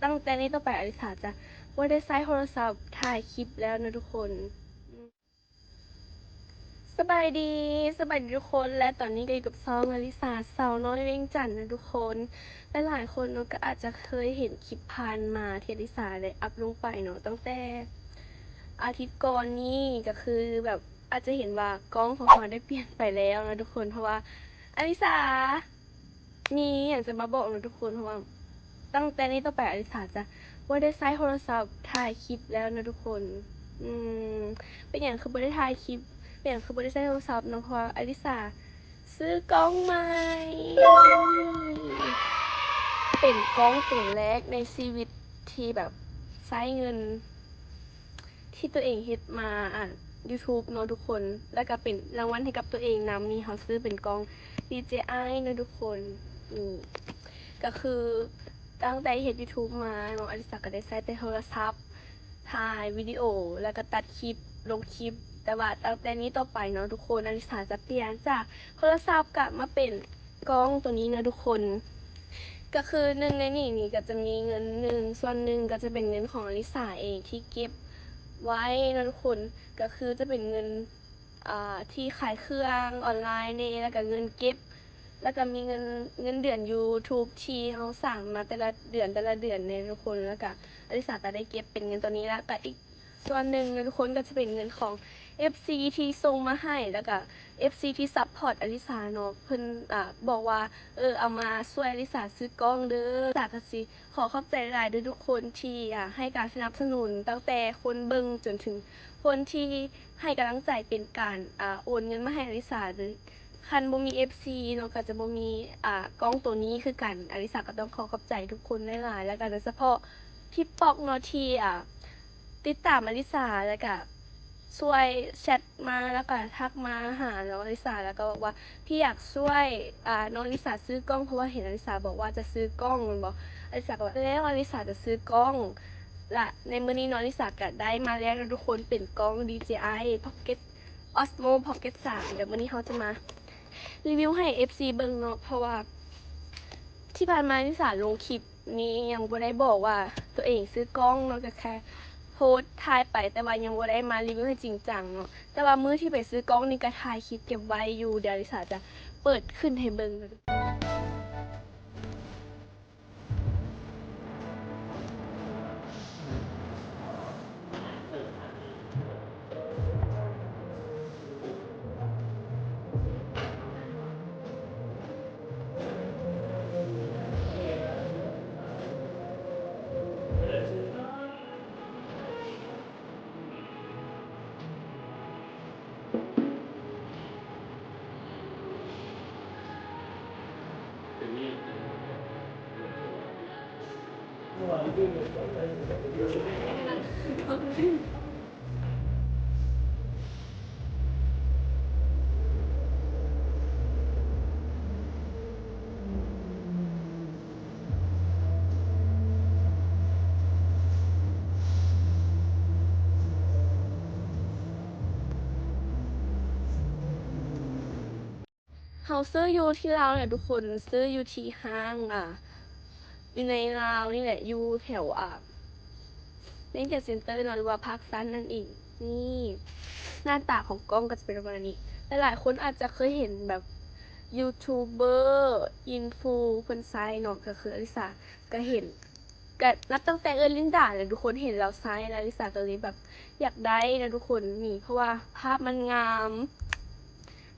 ຕັ້ງແຕ່ນີ້ຕໍ່ໄປອາລິສາຈະບໍ່ໄດ້ໃຊ້ໂທລະສັບຖ່າຍຄລິບແລ້ວນະທຸກຄົນ. ສະບາຍດີ, ສະບາຍດີທຸກຄົນ ແລະ ຕອນນີ້ກໍຢູ່ກັບຊ່ອງອາລິສາ ສາວນ້ອຍວຽງຈັນນະທຸກຄົນ. ຫຼາຍໆຄົນເນາະ ກໍອາດຈະເຄີຍເຫັນຄລິບຜ່ານມາທີ່ອາລິສາໄດ້ອັບລົງໄປເນາະ ຕັ້ງແຕ່ອາທິດກ່ອນນີ້ ກໍຄືແບບອາດຈະເຫັນວ່າກ້ອງຂອງເຮົາໄດ້ປ່ຽນໄປແລ້ວນະທຸກຄົນ ເພາະວ່າອາລິສາ ມີຫຍັງຈະມາບອກເນາະທຸກຄົນ ເພາະວ່າຕັ້ງແຕ່ນີ້ຕໍ່ໄປອາລິສາຈະບໍ່ໄດ້ໃຊ້ໂທລະສັບຖ່າຍຄລິບແລ້ວນະທຸກຄົນ. ອືມ ເປັນຫຍັງຄືບໍ່ໄດ້ຖ່າຍຄລິບ? ເປັນຫຍັງຄືບໍ່ໄດ້ໃຊ້ໂທລະສັບເນາະ? ເພາະວ່າອາລິສາຊື້ກ້ອງໃໝ່ ເປັນກ້ອງຕົວແລກໃນຊີວິດທີ່ແບບໃຊ້ເງິນ ທີ່ຕົວເອງເຮັດມາ ອ່າ YouTube ເນາະທຸກຄົນ ແລ້ວກໍເປັນລາງວັນໃຫ້ກັບຕົວເອງນຳ. ນີ້ເຮົາຊື້ເປັນກ້ອງ DJI ເນາະທຸກຄົນ. ນີ້ກໍຄືຕັ້ງແຕ່ເຮັດ YouTube ມາເນາະ ອາລິສາກໍໄດ້ໃຊ້ແຕ່ໂທລະສັບຖ່າຍວິດີໂອ ແລ້ວກໍຕັດຄລິບ ລົງຄລິບ. ແຕ່ວ່າຕັ້ງແຕ່ນີ້ຕໍ່ໄປເນາະທຸກຄົນ ອາລິສາຈະປ່ຽນຈາກໂທລະສັບກະມາເປັນ ກ້ອງຕົວນີ້ເນາະທຸກຄົນ ກໍຄືໜຶ່ງໃນນີ້ນີ້ກໍຈະມີເງິນໜຶ່ງ ສ່ວນໜຶ່ງກໍຈະເປັນເງິນຂອງອາລິສາເອງທີ່ເກັບໄວ້ເນາະທຸກຄົນ. ກໍຄືຈະເປັນເງິນ ອ່າ ທີ່ຂາຍເຄື່ອງອອນລາຍແດ່ ແລ້ວກໍເງິນເກັບ ແລ້ວກໍມີເງິນ ເງິນເດືອນ YouTube ທີ່ເຮົາສ້າງມາແຕ່ລະເດືອນ ແຕ່ລະເດືອນແດ່ທຸກຄົນ. ແລ້ວກໍອາລິສາກໍໄດ້ເກັບເປັນເງິນຕົວນີ້ ແລ້ວກໍອີກ ສ່ວນໜຶ່ງນະທຸກຄົນ ກໍຈະເປັນເງິນຂອງ ເອັຟຊີ ທີ່ສົ່ງມາໃຫ້ ແລ້ວກະ ເອັຟຊີ ທີ່ຊັບພອດອາລິສາເນາະ ເພິ່ນ ອ່າ ບອກວ່າ ເອີ ເອົາມາຊ່ວຍອາລິສາຊື້ກ້ອງເດີ. ອາລິສາກໍຊິຂໍຂອບໃຈຫຼາຍໆເດີທຸກຄົນທີ່ ອ່າ ໃຫ້ການສະໜັບສະໜູນ ຕັ້ງແຕ່ຄົນເບິ່ງຈົນເຖິງຄົນທີ່ໃຫ້ກຳລັງໃຈເປັນການ ອ່າ ໂອນເງິນມາໃຫ້ອາລິສາເດີ. ຄັນບໍ່ມີ ເອັຟຊີ ເນາະ ກໍຈະບໍ່ມີ ອ່າ ກ້ອງໂຕນີ້ຄືກັນ. ອາລິສາກໍຕ້ອງຂໍຂອບໃຈທຸກຄົນຫຼາຍໆ ແລ້ວກໍໂດຍສະເພາະ ພີ່ປອກເນາະ ທີ່ ອ່າ ຕິດຕາມອາລິສາ ແລ້ວກະຊ່ວຍແຊັດມາ ແລ້ວກະທັກມາຫາເນາະອາລິສາ ແລ້ວກະບອກວ່າ ພີ່ຢາກຊ່ວຍ ອ່າ ນ້ອງອາລິສາຊື້ກ້ອງ ເພາະວ່າເຫັນອາລິສາບອກວ່າຈະຊື້ກ້ອງແມ່ນບໍ່? ອາລິສາກໍວ່າ ແລ້ວອາລິສາຈະຊື້ກ້ອງ ແລະ ໃນມື້ນີ້ເນາະ ອາລິສາກະໄດ້ມາແລ້ວເນາະທຸກຄົນ ເປັນກ້ອງ ດີເຈໄອ Pocket Osmo Pocket ສາມ. ດຽວມື້ນີ້ເຮົາຈະມາ ຣີວິວໃຫ້ເອັຟຊີເບິ່ງເນາະ ເພາະວ່າທີ່ຜ່ານມານິສາລົງຄລິບນີ້ຍັງບໍ່ໄດ້ບອກວ່າຕົວເອງຊື້ກ້ອງເນາະ ກໍແຄ່ໂພສຖ່າຍໄປ ແຕ່ວ່າຍັງບໍ່ໄດ້ມາຣີວິວໃຫ້ຈິງຈັງເນາະ. ແຕ່ວ່າມື້ທີ່ໄປຊື້ກ້ອງນີ້ກໍຖ່າຍຄລິບເກັບໄວ້ຢູ່ ດຽວລິສາຈະເປີດຂຶ້ນໃຫ້ເບິ່ງ. ເຮົາຊື້ຢູ່ທີ່ລາວແຫຼະທຸກຄົນ ຊື້ຢູ່ທີ່ຫ້າງ ອ່າ ຢູ່ໃນລາວນີ້ແຫຼະ ຢູ່ແຖວ ອ່າ Danger Center ເນາະ ຫຼືວ່າ Parkson ນັ້ນເອງ. ນີ້ໜ້າຕາຂອງກ້ອງກໍຈະເປັນປະມານນີ້. ຫຼາຍໆຄົນອາດຈະເຄີຍເຫັນແບບຢູທູບເບີ ອິນຟູເພິ່ນໃຊ້ເນາະ ກໍຄືອາລິສາກໍເຫັນ ກະນັບຕັ້ງແຕ່ເອື້ອຍລິນດາແຫຼະທຸກຄົນ ເຫັນລາວໃຊ້ແລ້ວ ລິສາກໍເລີຍແບບຢາກໄດ້ນະທຸກຄົນ ນີ້ ເພາະວ່າພາບມັນງາມ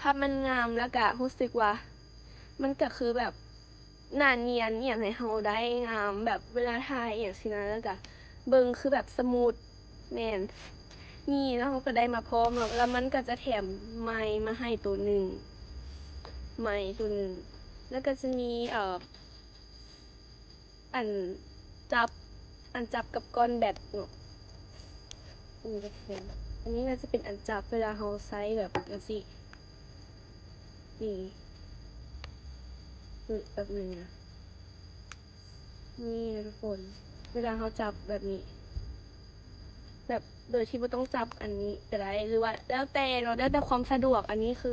ພາບມັນງາມ ແລ້ວກະຮູ້ສຶກວ່າມັນກະຄືແບບໜ້ານຽນອີ່ຫຍັງໃຫ້ເຮົາໄດ້ງາມ ແບບເວລາຖ່າຍອີ່ຫຍັງຊີ້ນະ ແລ້ວກະເບິ່ງຄືແບບສະມູດ ແມ່ນ ນີ້ ແລ້ວເຮົາກະໄດ້ມາພ້ອມເນາະ ແລ້ວມັນກະຈະແຖມໄມມາໃຫ້ໂຕໜຶ່ງ ໄມໂຕໜຶ່ງ ແລ້ວກະຈະມີ ເອີ ອັນຈັບ ອັນຈັບກັບກ້ອນແບັດເນາະ ອັນນີ້ກໍຄື ອັນນີ້ໜ້າຈະເປັນອັນຈັບເວລາເຮົາໃຊ້ແບບຈັ່ງຊີ້ ນີ້ ນີ້ແປັບໜຶ່ງນະ ນີ້ນະທຸກຄົນ ເວລາເຮົາຈັບແບບນີ້ ແບບໂດຍທີ່ບໍ່ຕ້ອງຈັບອັນນີ້ກໍໄດ້ ຫຼືວ່າແລ້ວແຕ່ເນາະ ແລ້ວແຕ່ຄວາມສະດວກ ອັນນີ້ຄື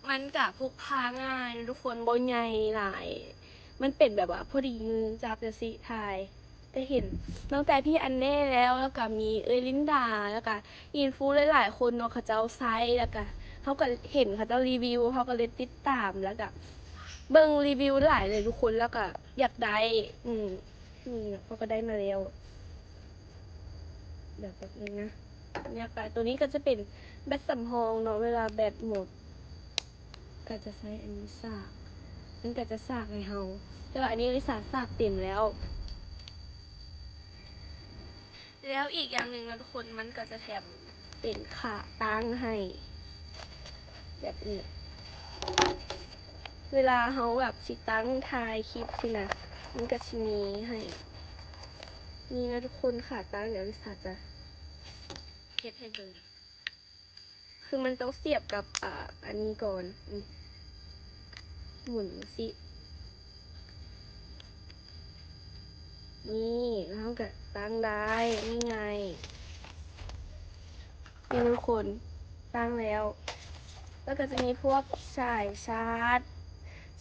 ມັນກະພົກພາງ່າຍນະທຸກຄົນ ບໍ່ໃຫຍ່ຫຼາຍ ມັນເປັນແບບວ່າພໍດີມືຈັບຈັ່ງຊີ້ ຖ່າຍ ກະເຫັນຕັ້ງແຕ່ພີ່ອັນແນ່ແລ້ວ ແລ້ວກະມີເອື້ອຍລິນດາ ແລ້ວກະອິນຟູຫຼາຍໆຄົນເນາະ ເຂົາເຈົ້າໃຊ້ ແລ້ວກະເຮົາກະເຫັນເຂົາເຈົ້າຣີວິວ ເຮົາກະເລີຍຕິດຕາມ ແລ້ວກະເບິ່ງຣີວິວຫຼາຍເລີຍທຸກຄົນ ແລ້ວກະຢາກໄດ້ ອືມ ນີ້ເຮົາກະໄດ້ມາແລ້ວ ດຽວແປັບໜຶ່ງນະ ແລ້ວກະໂຕນີ້ກະຈະເປັນແບັດສຳຮອງເນາະ ເວລາແບັດໝົດ ກະຈະໃຊ້ອັນນີ້ສາກ ມັນກະຈະສາກໃຫ້ເຮົາ ແຕ່ວ່າອັນນີ້ລິສາສາກເຕັມແລ້ວ ແລ້ວອີກຢ່າງໜຶ່ງນະທຸກຄົນ ມັນກະຈະແຖມເປັນຂາຕັ້ງໃຫ້ ແບບນີ້ ເວລາເຮົາແບບຊິຕັ້ງຖ່າຍຄລິບຊີ້ນະ ມັນກະຊິມີໃຫ້ ນີ້ນະທຸກຄົນ ຂາຕັ້ງ ດຽວລິສາຈະເຮັດໃຫ້ເບິ່ງ. ຄືມັນຕ້ອງສຽບກັບ ອ່າ ອັນນີ້ກ່ອນ ອືມ ໝູນຈັ່ງຊີ້ ນີ້ ແລ້ວເຮົາກະຕັ້ງໄດ້ງ່າຍໆ ນີ້ທຸກຄົນ ຕັ້ງແລ້ວ ແລ້ວກະຈະມີພວກສາຍຊາດ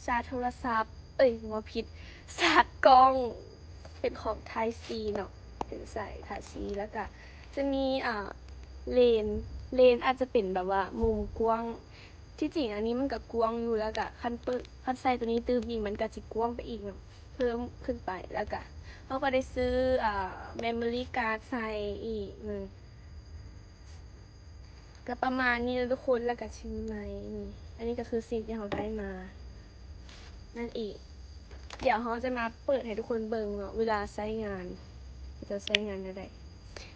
ຊາດໂທລະສັບ ເອີຍ ເວົ້າຜິດ ຊາດກ້ອງ ເປັນຂອງ Type C ເນາະ ເປັນສາຍ Type C ແລ້ວກະຈະມີ ອ່າ ເລນ ເລນອາດຈະເປັນແບບວ່າມຸມກວ້າງ ທີ່ຈິງອັນນີ້ມັນກະກວ້າງຢູ່ ແລ້ວກະຄັນເປີດ ຄັນໃສ່ໂຕນີ້ຕື່ມອີກ ມັນກະຊິກວ້າງໄປອີກເນາະ ເພີ່ມຂຶ້ນໄປ ແລ້ວກະເຮົາກະໄດ້ຊື້ ອ່າ memory card ໃສ່ອີກ ອືມ ກະປະມານນີ້ແຫຼະທຸກຄົນ ແລ້ວກະຊິມີໄມ ນີ້ ອັນນີ້ກະຄືສິ່ງທີ່ເຮົາໄດ້ມານັ້ນເອງ ດຽວເຮົາຈະມາເປີດໃຫ້ທຸກຄົນເບິ່ງເນາະ ເວລາໃຊ້ງານ ເຂົາເຈົ້າໃຊ້ງານແນວໃດ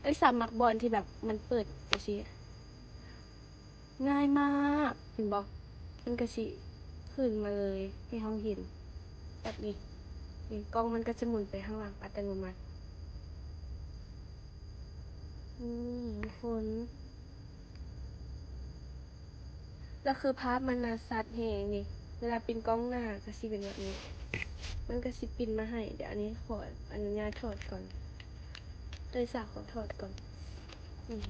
ອາລິສາມັກບ່ອນທີ່ແບບມັນເປີດຈັ່ງຊີ້ ງ່າຍມາກ ເຫັນບໍ່ ມັນກະຊິຂຶ້ນມາເລີຍໃຫ້ເຮົາເຫັນ ແບບນີ້ ນີ້ ກ້ອງມັນກະຈະໝູນໄປຂ້າງຫຼັງອັດຕະໂນມັດ ນີ້ທຸກຄົນ ແລ້ວຄືພາບມັນນະຊັດແຮງນີ້ ເວລາປິ່ນກ້ອງໜ້າກະຊິເປັນແບບນີ້ ມັນກະຊິປິ່ນມາໃຫ້ ດຽວອັນນີ້ຂໍອະນຸຍາດຖອດກ່ອນ ເອີຍ ສາຂໍຖອດກ່ອນ ອືມ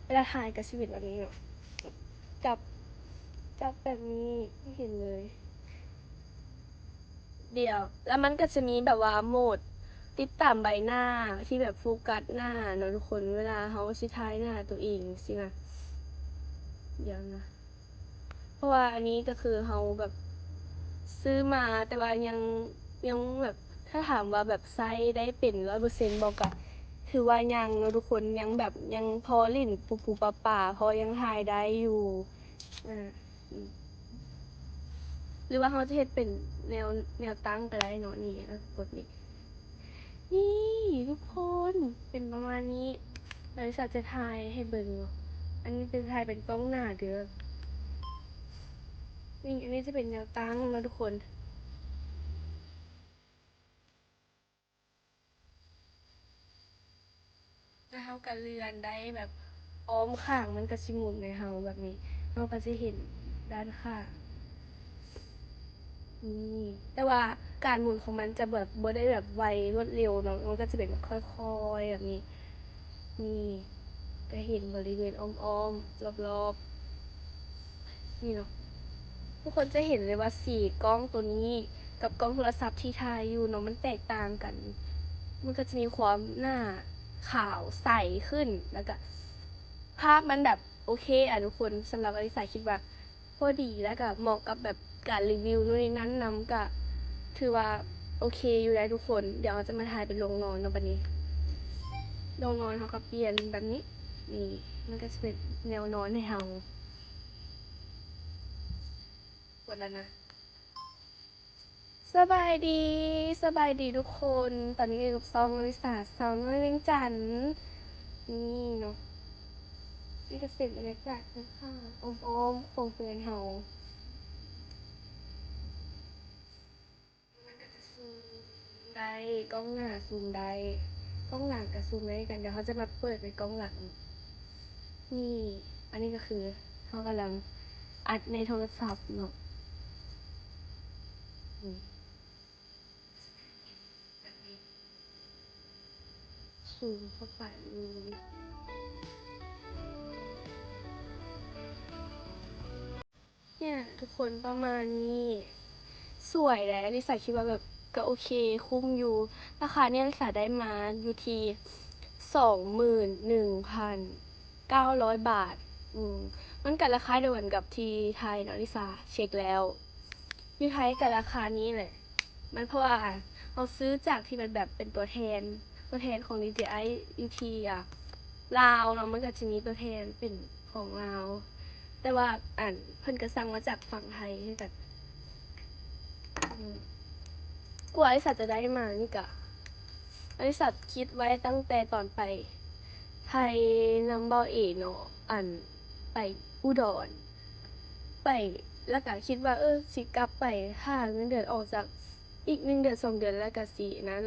ເວລາຖ່າຍກະຊິເປັນແບບນີ້ເນາະ ຈັບ ຈັບແບບນີ້ໃຫ້ເຫັນເລີຍ ດຽວ ແລ້ວມັນກະຈະມີແບບວ່າໂໝດຕິດຕາມໃບໜ້າ ທີ່ແບບໂຟກັສໜ້າເນາະທຸກຄົນ ເວລາເຮົາຊິຖ່າຍໜ້າໂຕເອງຊີ້ນະ ດຽວນະ ເພາະວ່າອັນນີ້ກະຄືເຮົາແບບຊື້ມາ ແຕ່ວ່າຍັງ ຍັງແບບ ຖ້າຖາມວ່າແບບໃຊ້ໄດ້ເປັນຮ້ອຍເປີເຊັນບໍ່ ກະຖືວ່າຍັງເນາະທຸກຄົນ ຍັງແບບ ຍັງພໍຫຼິ້ນປູໆປາໆ ພໍຍັງຖ່າຍໄດ້ຢູ່ ອາ ອືມ ຫຼືວ່າເຮົາຈະເຮັດເປັນແນວ ແນວຕັ້ງກະໄດ້ເນາະ ນີ້ ກົດນີ້ ນີ້ທຸກຄົນ ເປັນປະມານນີ້ ດຽວລິສາຈະຖ່າຍໃຫ້ເບິ່ງເນາະ ອັນນີ້ຈະຖ່າຍເປັນກ້ອງໜ້າເດີ ນີ້ ອັນນີ້ຈະເປັນແນວຕັ້ງເນາະທຸກຄົນ ແລ້ວເຮົາກະເລື່ອນໄດ້ແບບອ້ອມຂ້າງ ມັນກະຊິໝູນໃຫ້ເຮົາແບບນີ້ ເຮົາກະຈະເຫັນດ້ານຂ້າງ ນີ້ ແຕ່ວ່າການໝູນຂອງມັນຈະແບບບໍ່ໄດ້ແບບໄວລວດເລັວເນາະ ມັນກະຈະເປັນແບບຄ່ອຍໆແບບນີ້ ນີ້ ກະເຫັນບໍລິເວນອ້ອມໆ ລອບໆ ນີ້ເນາະ ທຸກຄົນຈະເຫັນເລີຍວ່າສີກ້ອງໂຕນີ້ກັບກ້ອງໂທລະສັບທີ່ຖ່າຍຢູ່ເນາະ ມັນແຕກຕ່າງກັນ ມັນກະຈະມີຄວາມໜ້າຂາວໃສຂຶ້ນ ແລ້ວກະພາບມັນແບບໂອເຄອະທຸກຄົນ ສຳລັບອາລິສາຄິດວ່າພໍດີ ແລ້ວກະເໝາະກັບແບບການຣີວິວໂນ່ນນີ້ນັ້ນນຳ ກະຖືວ່າໂອເຄຢູ່ໄດ໋ທຸກຄົນ ດຽວເຮົາຈະມາຖ່າຍເປັນໂລງນອນເນາະ ບາດນີ້ ໂລງນອນເຮົາກະປ່ຽນແບບນີ້ ນີ້ ມັນກະຈະເປັນແນວນອນໃຫ້ເຮົາ ກວດແລ້ວນະ ສະບາຍດີ ສະບາຍດີທຸກຄົນ ຕອນນີ້ຢູ່ກັບຊ່ອງອາລິສາ ສາວນ້ອຍວຽງຈັນ ນີ້ເນາະ ນີ້ກະເປັນບັນຍາກາດຂ້າງໆອ້ອມໆຂອງເຮືອນເຮົາ ມັນກະຈະຊູມໄດ້ ກ້ອງໜ້າຊູມໄດ້ ກ້ອງຫຼັງກະຊູມໄດ້ຄືກັນ ດຽວເຮົາຈະມາເປີດໃນກ້ອງຫຼັງ ນີ້ ອັນນີ້ກະຄືເຮົາກຳລັງອັດໃນໂທລະສັບເນາະ ນີ້ ຊູມເຂົ້າໄປເລີຍ ເນຍທຸກຄົນ ປະມານນີ້ ສວຍແຫຼະ ອາລິສາຄິດວ່າແບບກໍໂອເຄ ຄຸ້ມຢູ່. ລາຄານີ້ອາລິສາໄດ້ມາຢູ່ທີ່ສອງໝື່ນໜຶ່ງພັນເກົ້າຮ້ອຍບາດ. ອືມ ມັນກໍລາຄາດຽວກັນກັບທີ່ໄທເນາະ ອາລິສາເຊັກແລ້ວ ຢູ່ໄທກໍລາຄານີ້ແຫຼະ. ມັນ ເພາະວ່າເຮົາຊື້ຈາກທີ່ມັນແບບເປັນຕົວແທນ ຕົວແທນຂອງ DJI ຢູ່ທີ່ ອ່າ ລາວເນາະ ມັນກໍຈະມີຕົວແທນເປັນຂອງລາວ ແຕ່ວ່າ ອັນ ເພິ່ນກໍສັ່ງມາຈາກຝັ່ງໄທຄືກັນ. ອືມ ກວ່າອາລິສາຈະໄດ້ມານີ້ກະ ອາລິສາຄິດໄວ້ຕັ້ງແຕ່ຕອນໄປໄທນຳບ່າວເອເນາະ ອັນ ໄປອຸດອນ ໄປ ແລ້ວກະຄິດວ່າ ເອີ ຊິກັບໄປຖ້າເງິນເດືອນອອກ ຈັກອີກໜຶ່ງເດືອນສອງເດືອນ ແລ້ວກະຊິນັ້ນ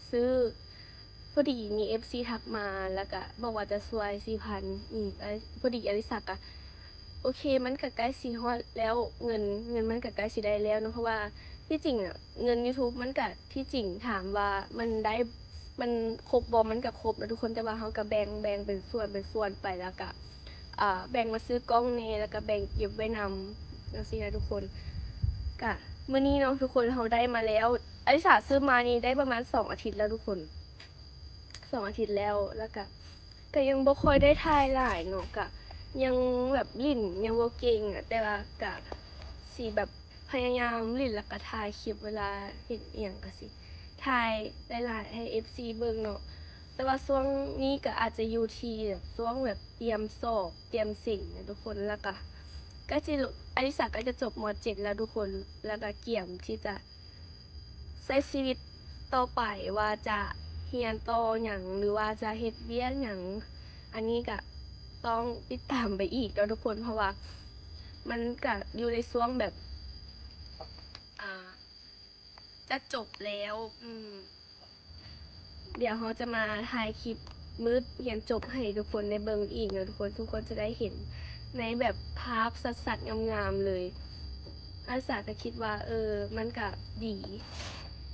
ຊື້ ພໍດີມີເອັຟຊີທັກມາ ແລ້ວກະບອກວ່າຈະຊ່ວຍສີ່ພັນ. ອືມ ພໍດີອາລິສາກະ ໂອເຄ ມັນກະໃກ້ຊິຮອດແລ້ວ ເງິນ ເງິນມັນກະໃກ້ຊິໄດ້ແລ້ວເນາະ ເພາະວ່າທີ່ຈິງອະ ເງິນ YouTube ມັນກະ ທີ່ຈິງຖາມວ່າມັນໄດ້ ມັນຄົບບໍ່ ມັນກະຄົບນະທຸກຄົນ ແຕ່ວ່າເຮົາກະແບ່ງ ແບ່ງເປັນສ່ວນ ເປັນສ່ວນໄປ ແລ້ວກະ ອ່າ ແບ່ງມາຊື້ກ້ອງແດ່ ແລ້ວກະແບ່ງເກັບໄວ້ນຳ ຈັ່ງຊີ້ນະທຸກຄົນ. ກະມື້ນີ້ເນາະທຸກຄົນ ເຮົາໄດ້ມາແລ້ວ ອາລິສາຊື້ມານີ້ໄດ້ປະມານສອງອາທິດແລ້ວທຸກຄົນ ສອງອາທິດແລ້ວ ແລ້ວກະ ກະຍັງບໍ່ຄ່ອຍໄດ້ຖ່າຍຫຼາຍເນາະ ກະຍັງແບບຫຼິ້ນຍັງບໍ່ເກັ່ງອະ ແຕ່ວ່າກະຊິແບບພະຍາຍາມຫຼິ້ນ ແລ້ວກະຖ່າຍຄລິບ ເວລາເຮັດອີ່ຫຍັງກະຊິຖ່າຍຫຼາຍໆໃຫ້ເອັຟຊີເບິ່ງເນາະ. ແຕ່ວ່າຊ່ວງນີ້ກະອາດຈະຢູ່ທີ່ແບບຊ່ວງແບບຕຽມສອບ ຕຽມເສັງນະທຸກຄົນ ແລ້ວກະ ກະຊິ ອາລິສາກະຈະຈົບ ມ.ເຈັດ ແລ້ວທຸກຄົນ ແລ້ວກະກຽມທີ່ຈະ ໃຊ້ຊີວິດຕໍ່ໄປວ່າຈະຮຽນຕໍ່ຫຍັງ ຫຼືວ່າຈະເຮັດວຽກຫຍັງ ອັນນີ້ກະຕ້ອງຕິດຕາມໄປອີກເນາະທຸກຄົນ ເພາະວ່າມັນກະຢູ່ໃນຊ່ວງແບບ ອ່າ ຈະຈົບແລ້ວ. ອືມ ດຽວເຮົາຈະມາຖ່າຍຄລິບມື້ຮຽນຈົບໃຫ້ທຸກຄົນໄດ້ເບິ່ງອີກເນາະທຸກຄົນ ທຸກຄົນຈະໄດ້ເຫັນໃນແບບພາບຊັດໆງາມໆເລີຍ. ອາລິສາກະຄິດວ່າ ເອີ ມັນກະດີ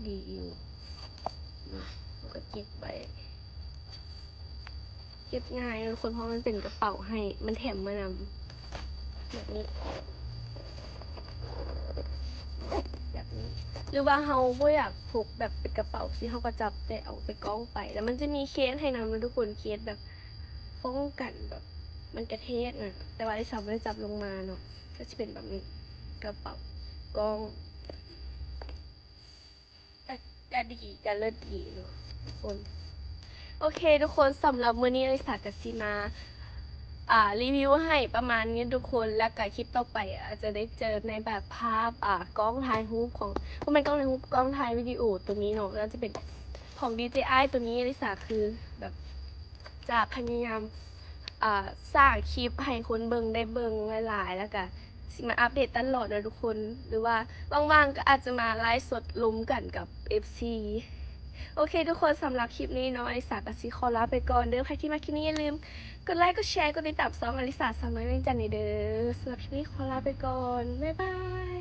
ດີຢູ່ ເຮົາກະເກັບໄວ້ ເກັບງ່າຍເນາະທຸກຄົນ ເພາະມັນເປັນກະເປົາໃຫ້ ມັນແຖມມານຳ ແບບນີ້ ແບບນີ້ ຫຼືວ່າເຮົາບໍ່ຢາກພົກແບບເປັນກະເປົາຊີ້ ເຮົາກະຈັບແຕ່ເອົາໃສ່ກ້ອງໄປ ແລ້ວມັນຈະມີເຄສໃຫ້ນຳເນາະທຸກຄົນ ເຄສແບບປ້ອງກັນແບບມັນກະແທກນະ ແຕ່ວ່າອາລິສາບໍ່ໄດ້ຈັບລົງມາເນາະ ກະຊິເປັນແບບນີ້ ກະເປົາ ກ້ອງ ກະ ກະດີ ກະເລີດດີເນາະທຸກຄົນ. ໂອເຄທຸກຄົນ ສຳລັບມື້ນີ້ອາລິສາກະຊິມາ ອ່າ ຣີວິວໃຫ້ປະມານນີ້ທຸກຄົນ ແລ້ວກະຄລິບຕໍ່ໄປອາດຈະໄດ້ເຈີໃນແບບພາບ ອ່າ ກ້ອງຖ່າຍຮູບຂອງ ບໍ່ແມ່ນກ້ອງຖ່າຍຮູບ ກ້ອງຖ່າຍວິດີໂອໂຕນີ້ເນາະ ກໍຈະເປັນຂອງ DJI ໂຕນີ້ ອາລິສາຄືແບບຈະພະຍາຍາມ ອ່າ ສ້າງຄລິບໃຫ້ຄົນເບິ່ງໄດ້ເບິ່ງຫຼາຍໆ ແລ້ວກະ ຊິມາອັບເດດຕະຫຼອດເນາະທຸກຄົນ ຫຼືວ່າວ່າງໆກໍອາດຈະມາໄລຟ໌ສົດລົມກັນກັບເອັຟຊີ. ໂອເຄທຸກຄົນ ສຳລັບຄລິບນີ້ເນາະ ອາລິສາກໍຊິຂໍລາໄປກ່ອນເດີ. ໃຜທີ່ມັກຄລິບນີ້ຢ່າລືມກົດໄລ ກົດແຊ ກົດຕິດຕາມຊ່ອງອາລິສາສາວນ້ອຍວຽງຈັນແດ່ເດີ. ສຳລັບຄລິບນີ້ຂໍລາໄປກ່ອນ ບາຍບາຍ.